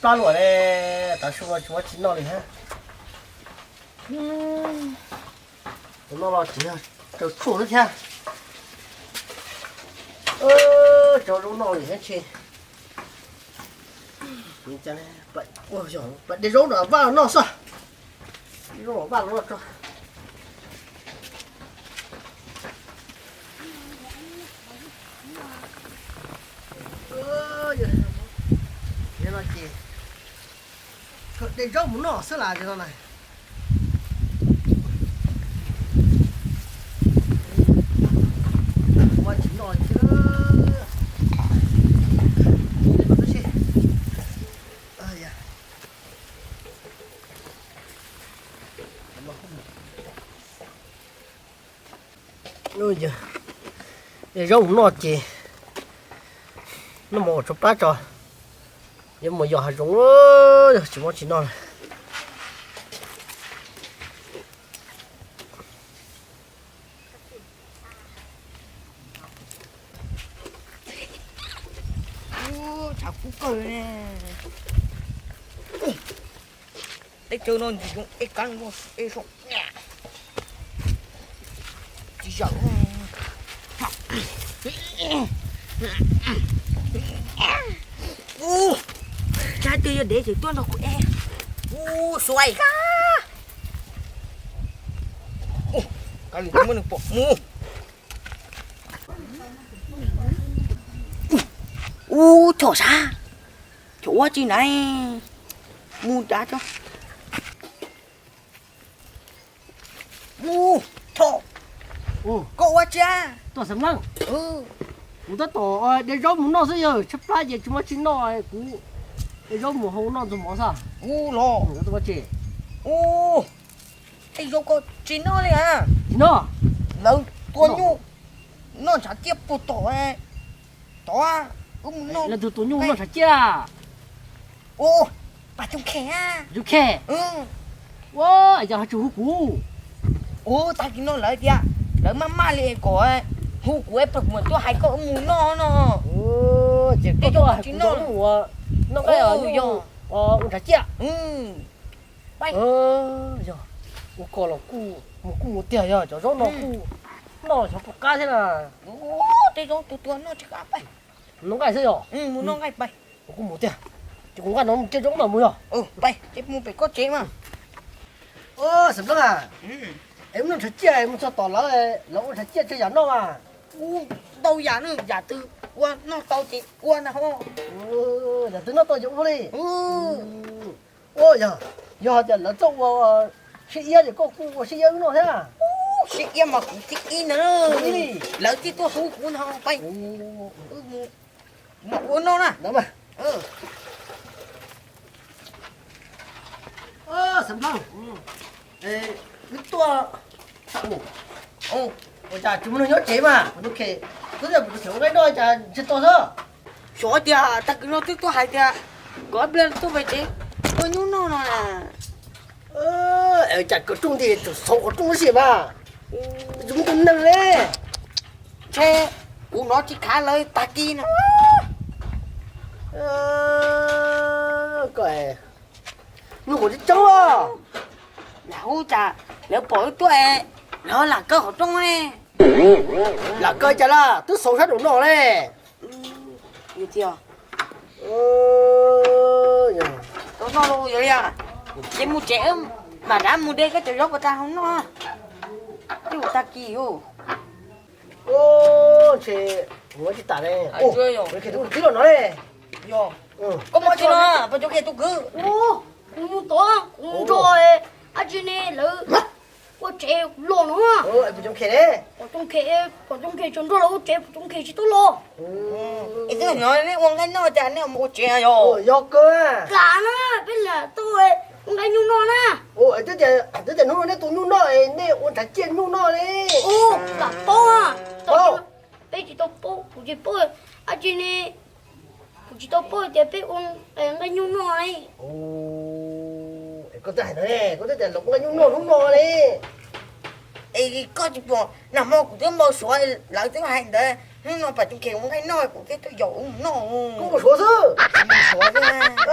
Pab luam ne, tav su no tsis muab tsis noj li hab. Tus no los tsis yog tsaws tshuaj xwb thiab. Tsaws zaub noj li hab tsi. Pab de zaub no vaj los noj xwb. Zaub vaj los noj tso. Yog no ces de zaub mus noj xwb las no na. Ua tsis noj li thiab. De zaub mus noj ces noj mov ua tshuaj plab tso. Yuav mus yos hav zoov, yog tsis muab tsis noj lawm. Tshav kub kawg ne. Teb chaws no ntxim zoo ej kab ej zoo. Tsis zawm. Tsab twg yog dev ces tuaj nrog kuv ej. Ub, xuav. Kav liam muab nws pom mus. Ub, chov sab, chov ua tsi na, mus dav tso. Mus, chov, koj ua tsi? Tuaj xeem Leej, kuv tab tom de zaub mus noj xwb, yog tshaib plab ces tsis muab tsis noj, kuv de zaub mus hau noj ntxuag mov xwb. Ub los, ua tsi? Ub, tej zaub koj tsis noj li a? Tsis noj. Lawv tua nyuj noj ntshav ciaj puag tom, tod, wb mus noj. Leej twg tua nyuj noj ntshav ciaj? Ub, Pas Tooj Khem. Tooj Khem? Ua, yog ho tsis hu kuv. Ub, tag kis no lawv tias lawv maj maj li kom hu kuv es pab kuv mam tuaj hais koj wb mus noj no. Ces koj tuaj hais kuv tsis noj, noj nqaij, ua ntshav ciaj. Yog, ua koj los kuj mus kuj mus tiag, yog cov zaub no kuj noj xyov puas qab thiab na. Tej zaub tua tua noj tsis qab, pab noj nqaij xwb yog. Mus noj nqaij pab. Kuv kuj mus tiag, ces kuv nqaij no mus cia zaub mas mus yog. Pab, ces mus pem koj tsev mas. Xeem Leej a, es mus noj ntshav ciaj mus txog tom lawv, lawv ua ntshav ciaj tsawg yam noj mas? Ub, ntau yam na, yam twg ua noj tau ces ua ntag ho. Yam twg noj tau ces ua li. Ua, yog, yog hais tias lawv txawj ua siab iab ces koj kuj ua siab iab wb noj thiab. Siab iab mas kuv thib ib ntag. Lawv thiaj tuaj hu kuv ntag pab. Mus ua noj na. Xeem Leej, wb tuaj, ua cas tsis muaj neeg nyob tsev mas? Kuv tus kheej, twb tias kuv tus kheej ua nqaij noj cas ntshe tuag xwb. Xyov tias tag kis no twb tuaj hais tias kom ob pliag tuaj pem tsev ua nyuj noj no na. Cas kawm rooj nti tseem xauv qhov rooj ua si mas, tsis muaj tus neeg li. Ntshe kuv hnov tsis khav lawv tag kis no. Koj, nyuj qhuav tseeb tseeb os. Lam hu cas lawv pom wb tuaj, lawv lam kaw qhov rooj ne. Lam kaw cas lawm, twb xauv sab nraum no ne. Tau noj los yog li, ces mus tsev, mam rov mus de koj cov zaub puas tas hau noj. Twb tag kis. Ntshe ua tsis tas ne. Tus kwv los no ne. Koj muaj tsi no, Pov Coob Khes tus kwv? Kuv mus tod, kuv mus nrog dab tsi ne lawv ua tsev los no. Pov Coob Khes, Pov Coob Khes tseem nrog lawv ua tsev, Pov Coob Khes tsis tau los. Es twb hnov nej ua nqaij noj cas nej mus ua tsev yog? Yog kawg. Lam na, peb lam tuaj ua nqaij nyuj noj na. Twb tias hnub no nej tua nyuj noj es nej ua ntshav ciaj nyuj noj li. Lam paub, peb tsis tau paub, kuv tsis paub dab tsi ne. Kuv tsis tau paub tias peb ua nqaij nyuj noj li. Koj twb hais no, koj twb tias lawv ua nqaij nyuj noj hnub no li. Es koj tsis pom nag hmo kuv twb npau suav lawv twb hais ntawd, hnub no Pov Coob Khes ua nqaij noj kuv thiaj tuaj yaum wb mus noj. Koj npau suav xwb. Npau suav xwb.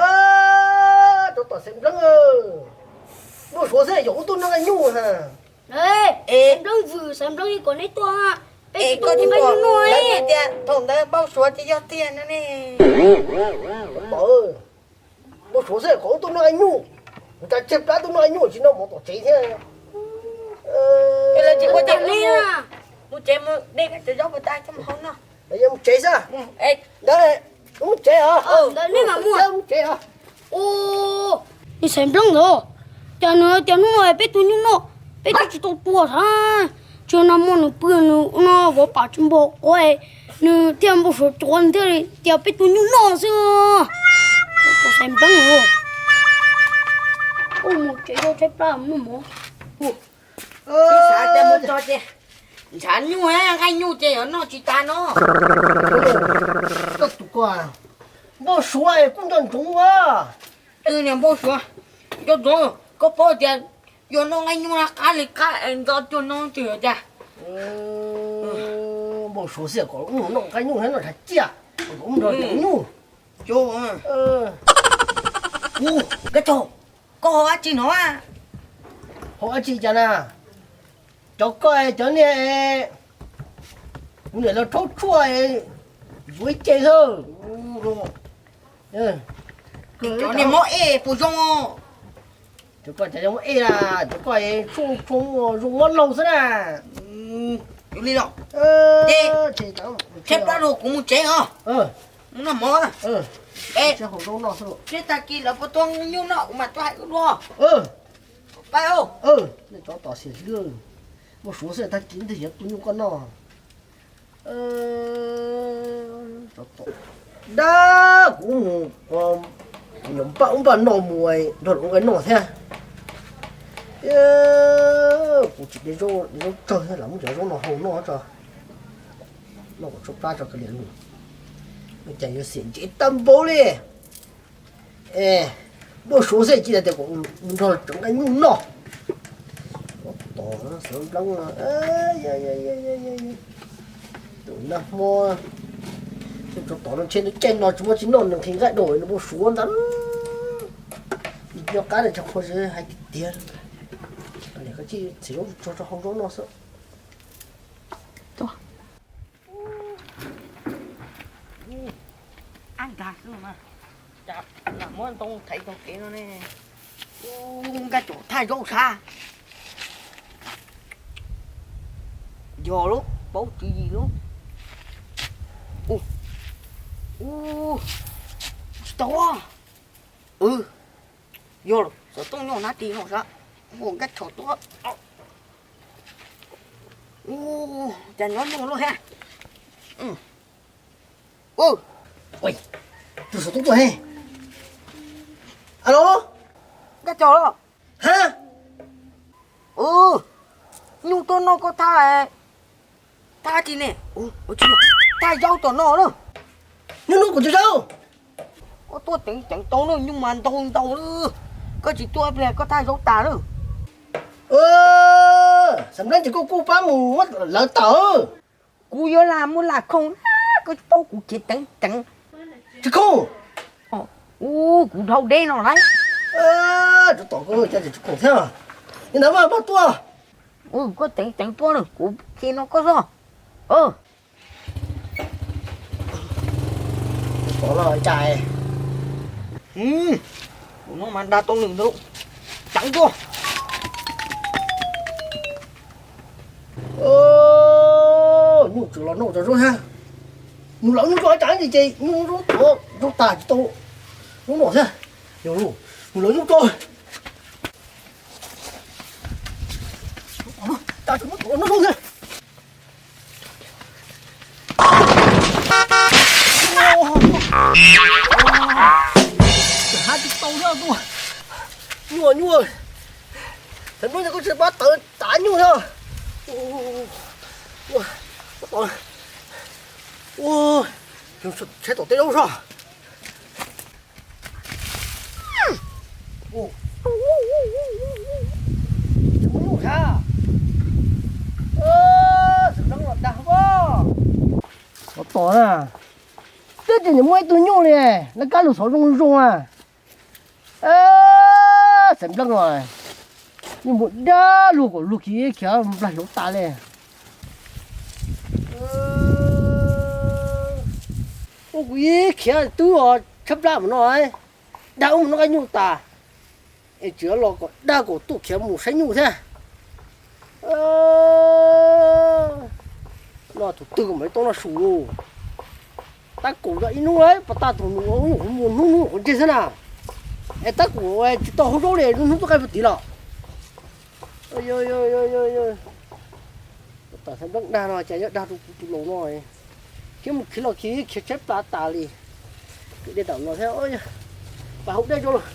Suav xwb yog ub tuaj noj nqaij nyuj na. Es Nplooj Vwm, Xaiv Nplooj, kom neb tuaj, peb tsis tau nqaij nyuj noj. Lawv tias thaum ntawd Npauj Suav ces yog tiag no ne. Npauj Suav xwb kom ub tuaj noj nqaij nyuj, kuv tsa tseg plab tuaj noj nqaij nyuj tsis noj mov tom tsev thiab. Lawv tsis ua cas ne. Mus tsev mus de cov zaub puas tas coj mus hau noj. Mus tsev xwb. Ntawd mus tsev os. Mus tsev os. Ua, nws Xaiv Nplooj ntawd, cas nws tias hnub no peb tua nyuj noj, peb twb tsis tau tua thiab. Tsis nag hmo nws pw nws ua no vov pam tsis npog quav, nws thiaj Npauj Suav tuav nws thiaj tias peb tua nyuj noj xwb. Tus Xaiv Nplooj ntawd, mus tsev, tshaib plab mus noj mov. Xav tias mus txog ces ntshav nyuj, nqaij nyuj ces yuav noj tsis tas no. Koj tus ko, Npauj Suav es kuj nco ntsoov ua. Niag Npauj Suav, nco ntsoov, koj paub tias yog noj nqaij nyuj na qab li qab es nco cuag no twg cas. Npauj Suav xwb kom ub noj nqaij nyuj thiab noj ntshav ciaj, kom ub nrog ntsoov nyuj. Koj, koj haus dab tsi no? Haus dab tsi cas na? Cov koj cov niag, kuv niam los rhaub tshuaj yuav ib ce xwb. Cov niag mob ej puas zoo? Cov koj cov zoo mob ej na, cov koj tshuaj zoo mob laug xwb na. Li los, tshaib plab los kuv mus tsev os. Mus noj mov. Seb tag kis lawv puas tua nyuj noj kuv mam tuaj hais wb dua. Pab, nej tsov tom xiam hlwb, Npauj Suav xwb tag kis twg yuav tua nyuj koj noj. Dab, kuv mus, kuv nyuam npaj ub npaj no mus nrog lawv ua nqaij noj thiab. Kuv tsis de zaub, de zaub tsawg thiab, lam muab cov zaub no hau noj tso, noj kom tshaib plab tso kav liam lus. Cas yuav xiam ntsev tag npaum li. Npauj Suav xwb cia tias kom nrog cov nqaij nyuj noj. Tos Xaiv Nplooj, tus nag hmo, tsov tom no ntshe nws caij no tsis muaj tsis noj nws nqhis nqaij dua nws Npauj Suav ntag. Nws nco qab nws tsis qhuas hais tiag tiag. Txiv zaub tso rau hauv zaub no xwb. Ab nkag xwb mas, cas lam muab ntoo thaiv tog kev no ne. Ub, nkaj caum thaj zaub sab. Yog lub paub tswv yim lub. Ub, tsis tau. Yog xov tooj nyob nab ti no sab, ua nkaj tshom tuaj. Cas nyob nyuaj luaj thiab. Tus xov tooj tuaj he. Alo, nkaj tshom los? Ha, nyuj tuaj noj koj thaj, thaj tsi ne? Thaj zaub tom no na. Nyuj noj kuv tus zaub. Koj tuaj ceev ceev tau na, nyuj mas ntau ntau lawm. Koj tsis tuaj ib pliag koj thaj zaub tas na. Xam dab ces koj kuj pab mus muab lawv tawm. Kuv yuav lam muab lam khoom, koj tsis paub kuv ceev ceev ceev. Tsis khoom. Ub, kuv dhau deb no lawm. Tsis tom koj cas tsis khoom thiab. Li ntawd mas pab tuaj. Koj ceev ceev tuaj na, kuv qhia no koj xwb. Tov los cas, kuv no mas nrag tau nws ntawd, ceev tuaj. Nyuj tseem los noj cov zaub thiab. Nws lawv nyuj tuaj cas ces nyuj zaub tuaj zaub tas tsis tau zaub noj thiab. Yog nws lawv nyuj tuaj, cas tseem muab tuaj noj zaub thiab. Hab tsis tau thiab tuaj. Nyuj, nyuj, Xaiv Nplooj, koj tsis pab tawm tav nyuj thiab. Ua, tshaib tom tej zaub zog. Tsis muaj nyuj thiab. Xaiv Nplooj los dag pob. Tsov tom na, twb tsis muaj ib tug nyuj li, lawv kab lus xov zoo zoo na. Xaiv Nplooj os, Yeej mus dag luag kom luag khiav khiav nplag hloov tas li. Ua kuv ib khiav twb tshab plab mus no, dag ub mus noj qab nyuj tas, es tseem los kom dag kom tuaj khiav mus saib nyuj thiab. No tus twg kom mam li tau noj su lauj. Tab kaum yog ib hnub lawm, pas tag tus nus ua hnub hnub hnub qhuav ntseg xwb na. Es tab kaum tsis tau hauv zaub li, hnub hnub tuaj qaij puag tid los. Tam Xeem Nploob dag no cas yuav dag rau kuv tus laus no, khiav mus khiav los khiav khiav tshaib plab tas li. Kwv dej tam no thiab, pas hau dej tso los.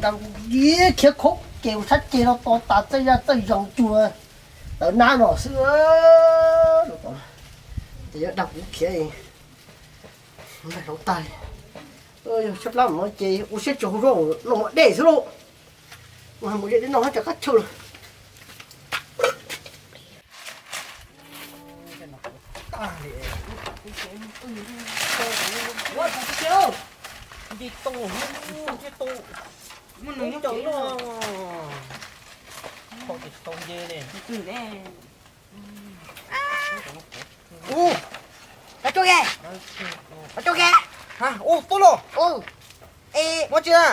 Dag kuv khiav khaub ces ua sab ceg no to tas txawj zaj txawj zaus cuag tawv nab no xwb. Ces yuav dag kuv khiav, hlauv tag li. Yog tshaib plab no ces ua siab tsis hau zaub, noj mov dej xwb lauj. Mus ze dej noj hab tsa qab chaw lawm. Ub, Pov Tsum, Pov Tsum, ub, tuaj los. Es muab tsi na,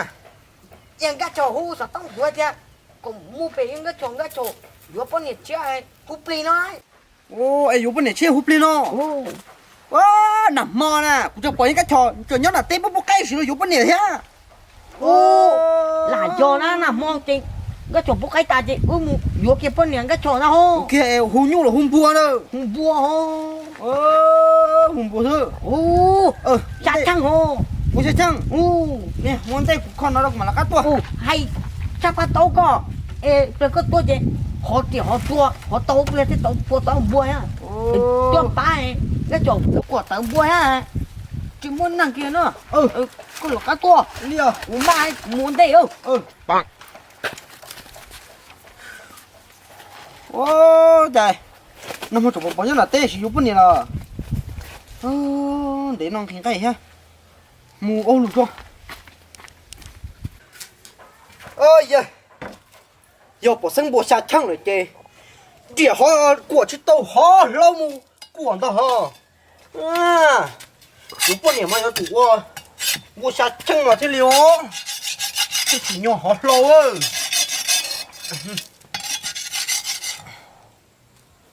yog nkaj tshos hub xov tooj kuv hais tias kom mus pem nkaj tshos, nkaj tshos yuav poj niam tshiab hub plig no. Es yuav poj niam tshiab hub plig no. Ua, nag hmo na kuv tseem pom nkaj tshos tseem nyob nram teb pub pub qaib siv los yuav poj niam thiab. Lam yog na, nag hmo ces nkaj tshos pub qaib tas ces wb mus yuav kiag poj niam nkaj tshos na ho. Hu nyuj los hu npua na? Hu npua ho. Hu npua xwb. Xya cheej ho. Hu xya cheej. Ua ntej kuv kho no rau kuv mam lawv qab tuaj. Hais tshaj pab taub koj, es pliag koj tuaj ces hov riam hov tsua hov tau pliag thiaj tau tua tau npua thiab. Tuaj pab nkaj tshos kuam tawv npua thiab. Tsis muaj neeg kiag no. Koj lawv qab tuaj li os, kuv maj kuv mus ua ntej. Ua cas nag hmo tseem pom pom nyob nram teb siv yuav poj niam los. Ntev no nqhis nqaij thiab. Mus ua lus tso. Yog pom xeeb npua xya cheej lawm ces riam hov kuam tsis tau, hov hlau mus kuam ntag ho. Kuv poj niam mas yuav tsum ua npua xya cheej no thiaj li os, thiaj tsim nyog hov hlau.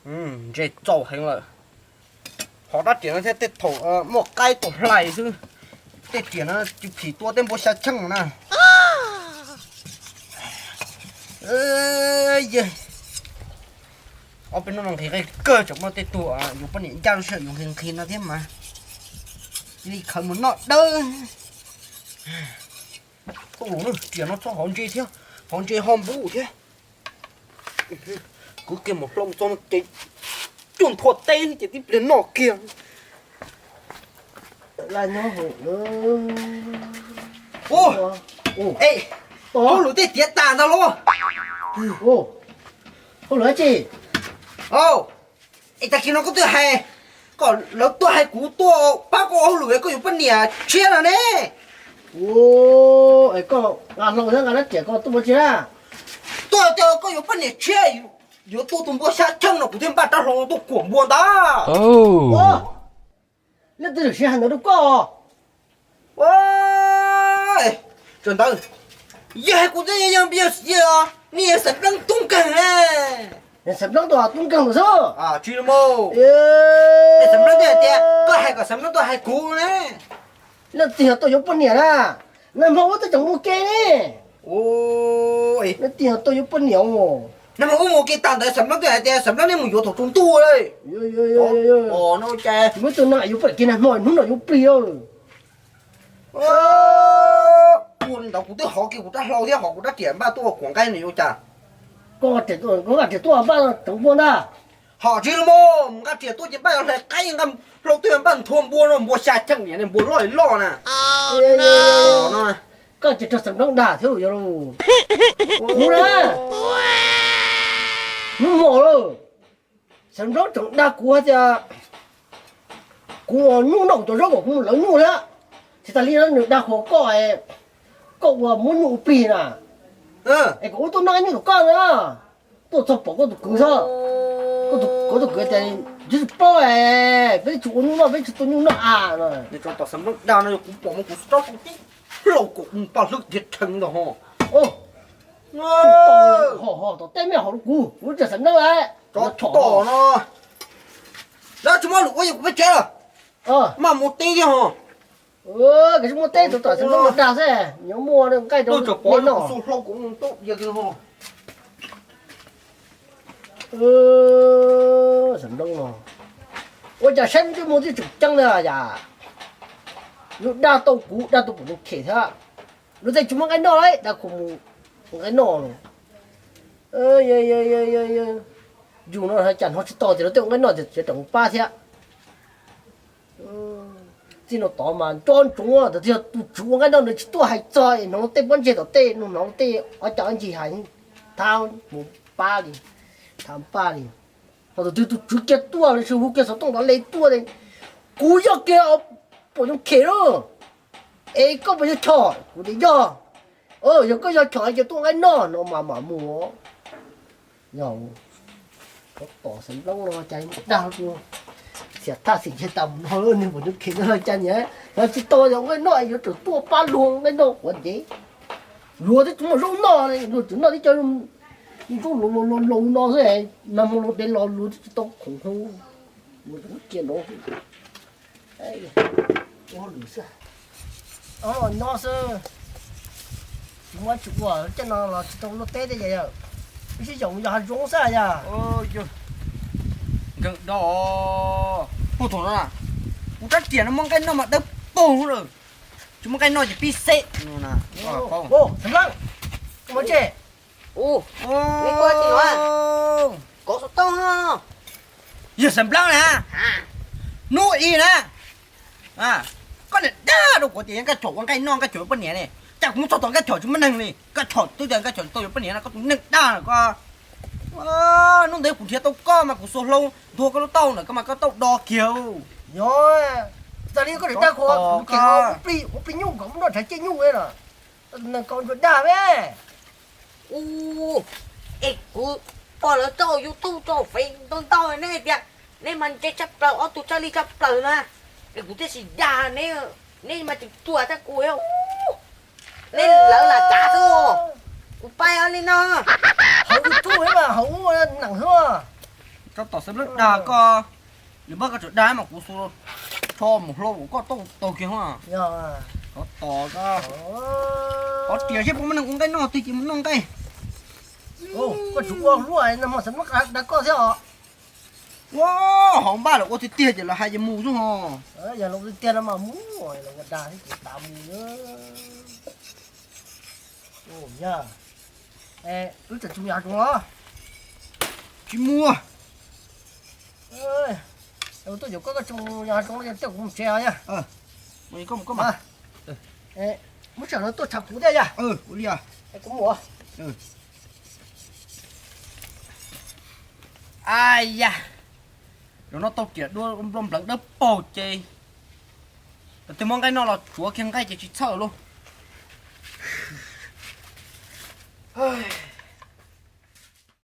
Ntse txaus heev lawm. Hov rab riam no thiab tej thaum muaj qaib tuaj hlais xwb, tej riam no tsis phim tua tej npua xya cheej na. Ob peb hnub no nqhis nqaij kawg, tseem muaj tej tug yuav poj niam ncaj lub sij hawm yuav nqhis nqhis no thiab mas cia li khaws mus noj dawb. Tuaj los, riam no txhob hov ntse thiab, hov ntse ho npub thiab. Kwv kiag mus hlau txog ces cuag nthua teb ces tib pliag noj kiag. Hauj lwm tej tiav tas ntag lauj. Hauj lwm dab tsi? Es tag kis no koj twb hais kom lawv tuaj hais kuv tuaj pab koj ua hauj lwm koj yuav poj niam tshiab no ne. Es koj nqa hlau thiab nqa rab riam ko tuaj ua tsi na? Tuaj tias koj yuav poj niam tshiab, yuav tuaj tus npua xya cheej no kuv thiaj npaj rab hlau tuaj kuam npua ntag. Leej twg lawm siv hais ntawd rau koj? Tsav ntawd, yog hais kuv twb yog, yog nej yog xeem Npleeb tub nkeeg ne. Xeem Npleeb tuaj tub nkeeg lawm xwb. Tsis, xeem Npleeb twb hais tias koj hais kom xeem Npleeb tuaj hais kuv ne. Leej twg yog tuaj yuav poj niam na? Nag hmo wb twb tseem mus ke ne. Leej twg yog tuaj yuav poj niam? Nag hmo wb mus ke tag ntawd xeem Npleeb twb hais tias xeem Npleeb nej mus yuav thaum tsaus ntuj li. Wb twb no yuav poj niam kiag nag hmo, hnub no yuav plig. Ua li ntawd kuv twb hov kiag kuv rab hlau thiab hov kuv rab riam npaj tuaj ua kuam nqaij no yuav cas? Koj nqa riam tuaj npaj tsaus npua ntag. Hom tsis los mas nqa riam tuaj ces npaj yuav hlais qaib, nqa hlau tuaj npaj nthua npua no, npua xya cheej niam ne, npua loj li loj na. Koj ces raug xeem Npleeb dag thiab yog los? Kuv na, hnub hmo lawm, xeem Npleeb tseem dag kuv hais tias Kuv nyuj noj kuv cov zaub kom kuv mus lawv nyuj thiab. Tsis tas li no nws dag qhuas koj, koj ua muab nyuj ua plig na. Es kuv ua tuaj noj nyuj tom koj na. Tuaj txog pom koj tus kwv xwb. Koj tus kwv tias, twb tsis paub, peb tsis ua nyuj noj, peb tsis tua nyuj noj a no. Nws tso tom xav nplooj dag no kuv pom mus kuv tsob tib hlau kom mus paj hlwb tiag rheev ntag ho. Ho ho tom tej me hauv kuv, kuv tsis xav nplooj lawm. Tso tom no. Lawv tsis muaj lus ua yog kuv peb tsev lawm. Mas mus teb thiab ho. Koj tsis muaj teb, tso tom xav nplooj dag xwb, nyob muaj nqaij rau nej noj. Xav nplooj no. Xav nplooj no. Ua cas saib twb muaj twb tseem ceeb na yam. Yus dag tau kuv, dag tau pom tus khem thiab. Lawv tej tsis muaj nqaij noj, dag kuv mus nqaij noj no. Yus no cas hnov tsis tau tias lawv tej ua nqaij noj tias tseem mus pab thiab. Txij no tod mas nco ntsoov, tus twg yog tus tswv ua nqaij noj nws tsis tuaj hais txog es hnov tej pob ntseg tom tej no, hnov tej ob cag ob ncig hais, thab mus pab li, thab pab li. Ho tus twg tus tswv kiag tuaj los sis hu kiag xov tooj los le tuaj, kuv yog kiag pom zoo khem lawm, es koj puas yog choj? Kuv tias yog. Yog koj yog choj ces tuaj nqaij noj no mas mam mus. Yog, tom xav nplooj no cas dag, xiam thaj xim ntshe tas mus no, nws pom zoo khem no cas niam, tsis tau yog nqaij noj yuav tsum tuaj pab luag nqaij noj quav ntev. Luag twb tsis muaj zaub noj, luag tseem noj tib co zaub laus laus laus no xwb, nag hmo los dev los luag twb tsis tau khoom hau, luag tseem cia no. Ua hauj lwm xwb. Nyob xwb. Tsis muaj tsis ua, tej no los tsis tau luaj teb tej yawm. Wb sib yaum yog hav zoov xwb yog. Nkeeg do, puag thaum no na, kuv rab riam no muaj nqaij noj mas dawb paug lawm. Tsis muaj nqaij noj ces pib xeb no na. Xeem Npleeb, koj mus tsev. Kov xov tooj. Yog Xeem Npleeb na, hnub i na, koj niam dag rau kuv tias yog nkaj chom ua nqaij noj nkaj chom poj niam ne, cas kuv mus txog tom nkaj chom tsis muaj neeg li, nkaj chom twb tias nkaj chom tau yuav poj niam no, koj tus neeg dag koj. Hnub ntawd kuv nrhiav tau koj mas kuv xuas hlau nthua koj lub taub hau ntawm koj mas koj taub hau do kiag. Yog, txawm li koj niam dag kuv, kuv plig nyuj kom muab noj tshav ciaj nyuj na. Neeg kaus ntsuag dag me. Ub, es kuv pom lawv tso YouTube tso Fev ntau ntau nej tias neb mas ntse tshaj plaws, ob tug txawj li tshaj plaws na, es kuv thiaj tsis dag neb, neb mas tseem tuag tag kuv. Neb lawv lam cav xwb, kuv pab li no. Hauv YouTube mas hauv neeg xwb. Tso tom Xeem Npleeb dag koj, nws pab koj tseem dag mas kuv xuas tsho mus hlo koj taub hau kiag. Tos koj, tos riam seb puas muaj neeg ua nqaij noj twg ces mus noj nqaij. Koj tsuas ua luaj no mas Xeem Npleeb dag koj thiab os. Ua hauv npaj lawv ua tiag tiag ces lawv hais ces mus xwb ho. Yog lawv ua tiag tiag no mas mus, lawv ua dag thiab ces tas mus. Yog, wb tseem tsis mus yos hav zoov los? Tsis mus. Tuaj yuav koj, koj tsis mus yos hav zoov los yog tiaj kuv mus tsev os yog. Muab tsam no tuaj tshav kuv thiab yog. Kuv mus. Ai ya, zaum no tau riam dua nplooj npleev dawb paug ces, twb muab nqaij noj los tsuav kiag nqaij ces tsis txhawj lauj.